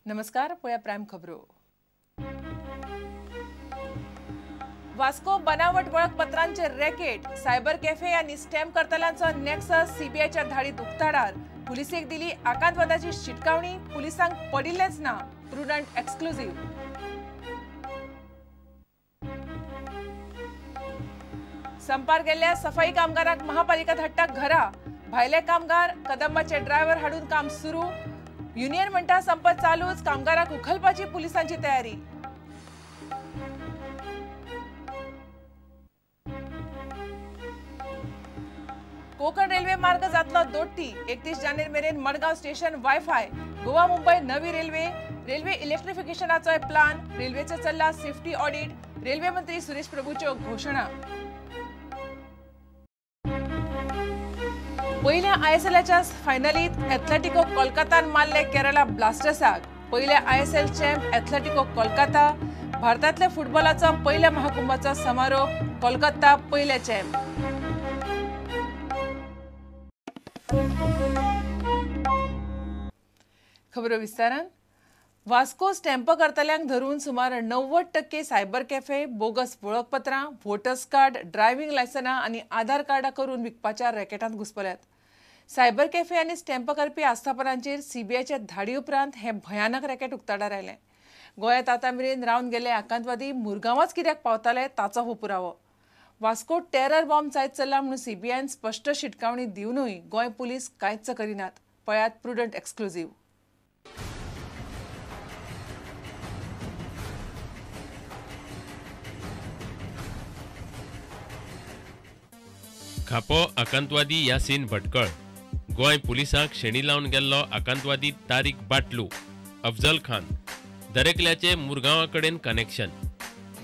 नमस्कार, पळया प्रायम खबरो. वास्को बनावट वळखपत्रांचे रॅकेट, सायबर कॅफे आनी स्टॅम्प करतल्यांचो नेक्सस सीबीआयच्या धाडीत उक्ताडार. पुलिसेक दिली आकांतवादाची शिटकावणी, पुलिसांक पडिल्लेंच ना. Prudent exclusive. संपार गेल्ल्या सफाई कामगारांक महापालिका धाडटा घरा. भायले कामगार कदंबाचे ड्रायव्हर हाडून काम सुरू. युनियन म्हणटा संप चालूच, कामगारांक उखलपाची पुलिसांची तयारी. कोकण रेल्वे मार्ग जातलो दोट्टी. 31 जानेर मेरेन मडगांव स्टेशन वायफाय. गोवा मुंबय नवी रेल्वे, रेल्वे इलेक्ट्रिफिकेशनाचोय प्लान. रेल्वेचो चल्ला सेफ्टी ऑडिट. रेल्वे मंत्री सुरेश प्रभूच्यो घोशणा. पयल्या आयएसएलाच्या फायनलीत एथलेटिको कोलकातान मारले केरळा ब्लास्टर्साक. पयल्या आयएसएल चॅम्प एथलेटिको कोलकाता. भारतांतल्या फुटबॉलाचो पयल्या महाकुंभाचो समारोप. कोलकाता पयले चॅम्प. खबरो विस्तारान. वास्को स्टॅम्प करतल्यांक धरून सुमार 90% सायबर कॅफे बोगस वळखपत्रां, वोटर्स कार्ड, ड्रायव्हिंग लायसनां आनी आधार कार्डां करून विकपाच्या रॅकेटांत घुसपल्यात. सायबर कॅफे आनी स्टॅम्प करपी आस्थापनांचेर सीबीआयच्या धाडी उपरांत हें भयानक रॅकेट उक्ताडार आयलें. गोंयांत आतां मेरेन रावन गेल्ले आकांतवादी मुरगांवाच कित्याक पावताले ताचो हो पुरावो. वास्को टेरर बॉम्ब जायत चल्ला म्हणून सीबीआयन स्पश्ट शिटकावणी दिवनूय गोंय पुलीस कांयच करिनात. पळयात प्रुडंट एक्सक्लुझिव्ह. खापो आकांतवादी यासीन भटकळ, गोंय पुलिसांक शेणी लावन गेल्लो आकांतवादी तारीक बाटलू, अफजल खान, दरेकल्याचे मुरगांवा कडेन कनेक्शन.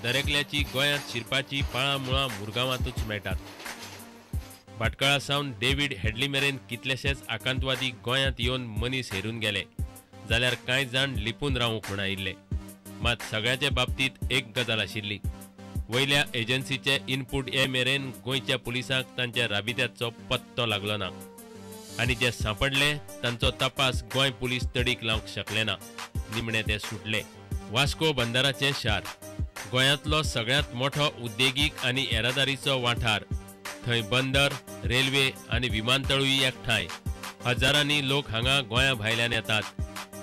दरेकल्याची गोंयांत शिरपाची पाळां मुळां मुरगांवांतूच मेळटात. भाटकळा सावन डेव्हिड हेडली मेरेन कितलेशेच आकांतवादी गोंयांत येवन मनीस हेरून गेले, जाल्यार कांय जाण लिपून रावूंक म्हूण आयिल्ले. मात सगळ्याचे बाबतींत एक गजाल आशिल्ली, वयल्या एजन्सीचे इनपूट ये मेरेन गोंयच्या पुलिसांक तांच्या राबित्याचो पत्तो लागलो ना आनी जे सांपडले तांचो तपास गोंय पुलीस तडीक लावंक शकले ना. निमणे ते सुटले. वास्को बंदराचें शार, गोंयांतलो सगळ्यांत मोठो उद्देगीक आनी येरादारीचो वाठार. थंय बंदर, रेल्वे आनी विमानतळूय एकठांय. हजारांनी लोक हांगा गोंया भायल्यान येतात,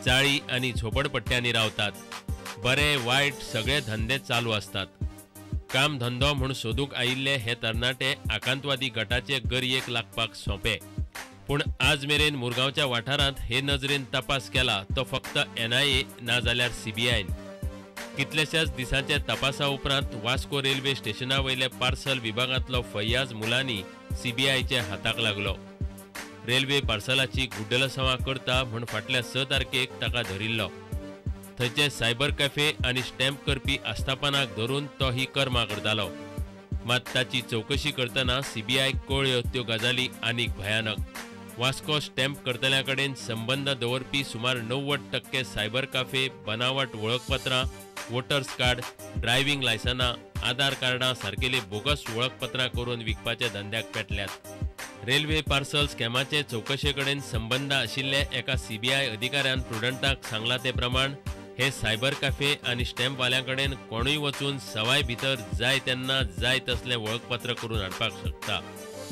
चाळी आनी झोपडपट्ट्यांनी रावतात. बरे वायट सगळे धंदे चालू आसतात. काम धंदो म्हूण सोदूंक आयिल्ले हे तरणाटे आकांतवादी गटाचे गरयेक लागपाक सोंपे. पूण आज मेरेन मुरगांवच्या वाठारांत हे नजरेन तपास केला तो फक्त एनआयए नाजाल्यार सीबीआयन. कितल्याशाच दिसांच्या तपासा उपरांत वास्को रेल्वे स्टेशना वयले पार्सल विभागांतलो फैयाज मुलानी सीबीआयच्या हाताक लागलो. रेल्वे पार्सलाची गुड्डलसवां करता म्हूण फाटल्या 6 तारखेक ताका धरिल्लो. थंयचे सायबर कॅफे आनी स्टॅम्प करपी आस्थापनाक धरून तो ही कर्मां करतालो. मात ताची चवकशी करतना सीबीआयक कळ्ळ्यो त्यो गजाली आनीक भयानक. वास्को स्टॅम्प करतल्यां कडेन संबंद दवरपी सुमार 90% सायबर कॅफे बनावट वळखपत्रां, वोटर्स कार्ड, ड्रायव्हिंग लायसनां, आधार कार्डां सारकेली बोगस वळखपत्रां करून विकपाच्या धंद्याक पेटल्यात. रेल्वे पार्सल स्कॅमाचे चवकशे कडेन संबंद आशिल्ल्या एका सीबीआय अधिकाऱ्यान प्रुडंटाक सांगलां ते प्रमाण हे सायबर कॅफे आनी स्टॅम्पवाल्यां कडेन कोणूय वचून सवाय भितर जाय तेन्ना जाय तसलें वळखपत्र करून हाडपाक शकता.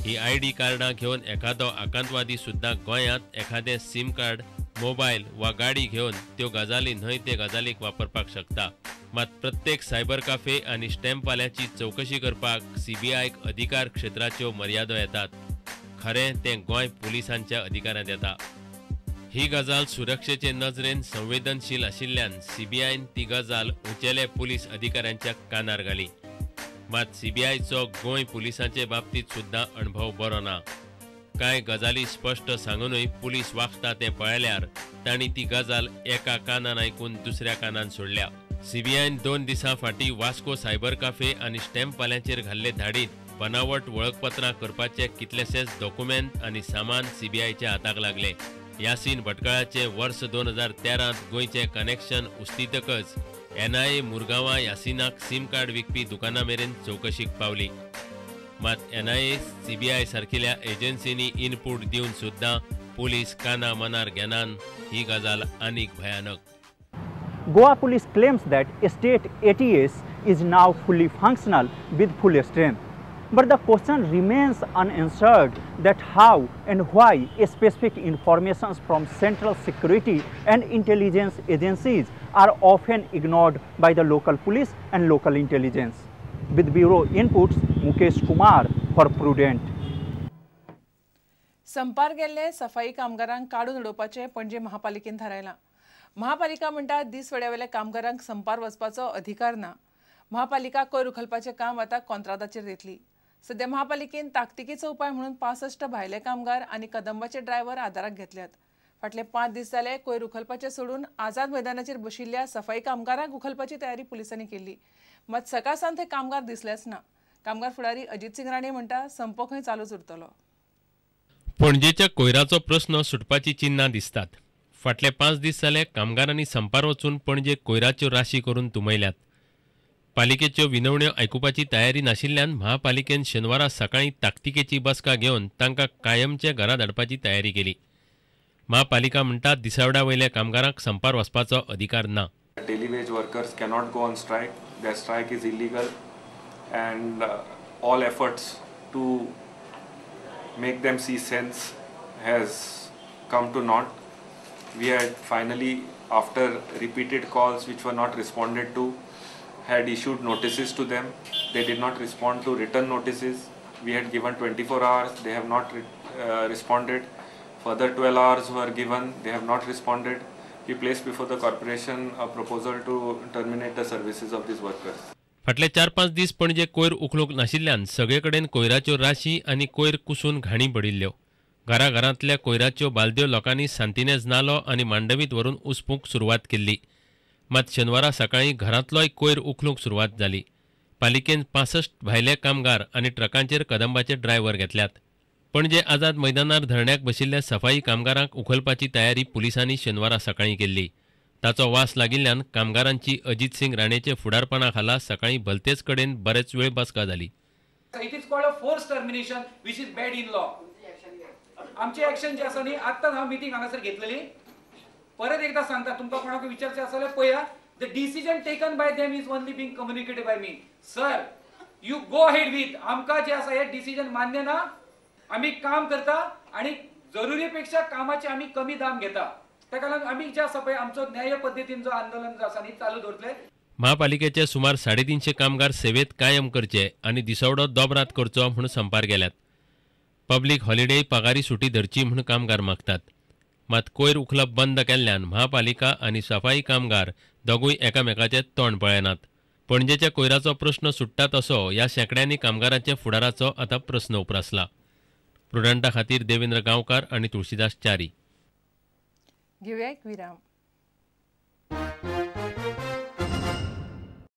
ही आयडी कार्डां घेवन एखादो आकांतवादी सुद्दां गोंयांत एखादें सीम कार्ड, मोबायल वा गाडी घेवन त्यो गजाली न्हय ते गजालीक वापरपाक शकता. मात प्रत्येक सायबर कॅफे आनी स्टॅम्पवाल्याची चवकशी करपाक सीबीआयक अधिकार क्षेत्राच्यो मर्यादो येतात. खरें तें गोंय पुलिसांच्या अधिकारांत येता. ही गजाल सुरक्षेचे नजरेन संवेदनशील आशिल्ल्यान सीबीआयन ती गजाल उंचेले पुलीस अधिकाऱ्यांच्या कानार घाली. मात सीबीआयचो गोंय पुलिसांचे बाबतींत सुद्दां अणभव बरो ना. कांय गजाली स्पश्ट सांगूनय पुलीस वागता तें पळयल्यार तांणी ती गजाल एका कानान आयकून दुसऱ्या कानान सोडल्या. सीबीआयन 2 दिसां फाटीं वास्को सायबर कॅफे आनी स्टॅम्पवाल्यांचेर घाल्ले धाडीत बनावट वळखपत्रां करपाचे कितलेशेच डॉक्युमेंट आनी सामान सीबीआयच्या हाताक लागले. यासीन भटकळाचे वर्स 2013 गोंयचें कनेक्शन उस्तितकच एनआयए मुरगांवां यासिनाक सीम कार्ड विकपी दुकानां मेरेन चवकशीक पावली. मात एनआयए सीबीआय सारकिल्या एजन्सींनी इनपूट दिवन सुद्दां पुलीस काना मनार घेनान ही गजाल आनीक भयानक. Goa Police claims that state ATS is now fully functional with full strength. But the question remains unanswered that how and why specific informations from central security and intelligence agencies are often ignored by the local police and local intelligence. With Bureau inputs, Mukesh Kumar for Prudent. संपार गेल्ले सफाई कामगारांक काडून उडोवपाचें पणजे महापालिकेन थारायलां. महापालिका म्हणटा दिसवड्यावेल्या कामगारांक संपार वचपाचो अधिकार ना. महापालिका कोयर उखलपाचें काम आतां कॉन्त्रादाचेर दितली. सध्या महापालिकेन ताकतिकेचो उपाय म्हणून 65 भायले कामगार आनी कदंबाचे ड्रायव्हर आदाराक घेतल्यात. फाटले 5 दीस जाले कोयर उखलपाचें सोडून आझाद मैदानाचेर बशिल्ल्या सफाई कामगारांक उखलपाची तयारी पुलिसांनी केल्ली. मात सकाळ सावन ते कामगार दिसलेच ना. कामगार फुडारी अजित सिंग राणे म्हणटा संप खंय चालूच उरतलो. पणजेच्या कोयराचो प्रस्न सुटपाची चिन्हां दिसतात. फाटले 5 दीस जाले कामगारांनी संपार वचून पणजे कोयराच्यो राशी करून तुमयल्यात. पालिकेच्यो विनवण्यो आयकुपाची तयारी नाशिल्ल्यान महापालिकेन शेनवारा सकाळीं ताकतिकेची बसका घेवन तांकां कायमचे घरा धाडपाची तयारी केली. महापालिका म्हणटा दिसावड्या वयल्या कामगारांक संपार वचपाचो अधिकार ना. Daily wage workers cannot go on strike. Their strike is illegal and all efforts to make them see sense has come to naught. We had finally, after repeated calls which were not responded to, had issued notices to them. They did not respond to written notices. We had given 24 hours, they have not responded. Further 12 hours were given, they have not responded. We placed before the corporation a proposal to terminate the services of these workers. फाटले 4-5 दीस पणजे कोयर उखलूंक नाशिल्ल्यान सगळे कडेन कोयराच्यो राशी आनी कोयर कुसून घाणी पडिल्ल्यो. घराघरांतल्या कोयराच्यो बालद्यो लोकांनी सांतिनेज नालो आनी मांडवीत व्हरून उसपूंक सुरवात केल्ली. मात शेनवारा सकाळीं घरांतलोय कोयर उखलूंक सुरवात जाली. पालिकेन 65 भायले कामगार आनी ट्रकांचेर कदंबाचे ड्रायव्हर घेतल्यात. पणजे आझाद मैदानार धरण्याक बशिल्ल्या सफाई कामगारांक उखलपाची तयारी पुलिसांनी शेनवारा सकाळीं केल्ली. ताचो वास लागिल्ल्यान कामगारांची अजित सिंग राणेचे फुडारपणा खाला सकाळीं भलतेच कडेन बरेच वेळ बसका जाली. It is called a force termination which is bad in law. आमचे एक्शन जे आसा न्ही आत्ताच हांव मिटींग हांगासर घेतलेली. परत एकदा सांगता तुमकां कोणाक विचारचें आसा जाल्यार पळया. The decision taken by them is only being communicated by me. Sir, you go ahead with आमकां जे आसा हे डिसिजन मान्य ना. आमी काम करता आनी जरुरी पेक्षा कामाचे आमी कमी दाम घेता. ताका लागून आमी जे आसा पळय आमचो न्याय पद्दतीन जो आंदोलन जो आसा न्ही चालू दवरतले. महापालिकेचे सुमार 350 कामगार सेवेत कायम करचे आनी दिसवडो दोबरात करचो म्हूण संपार गेल्यात. पब्लीक हॉलिडे पगारी सुटी धरची म्हूण कामगार मागतात. मात कोयर उखलप बंद केल्ल्यान महापालिका आनी सफाई कामगार दोगूय एकामेकाचे तोंड पळयनात. पणजेच्या कोयराचो प्रश्न सुट्टा तसो ह्या शेंकड्यांनी कामगारांच्या फुडाराचो आतां प्रस्न उप्रासला. प्रुडंटा खातीर देवेंद्र गांवकार आनी तुळशीदास च्यारी. घेवया एक विराम.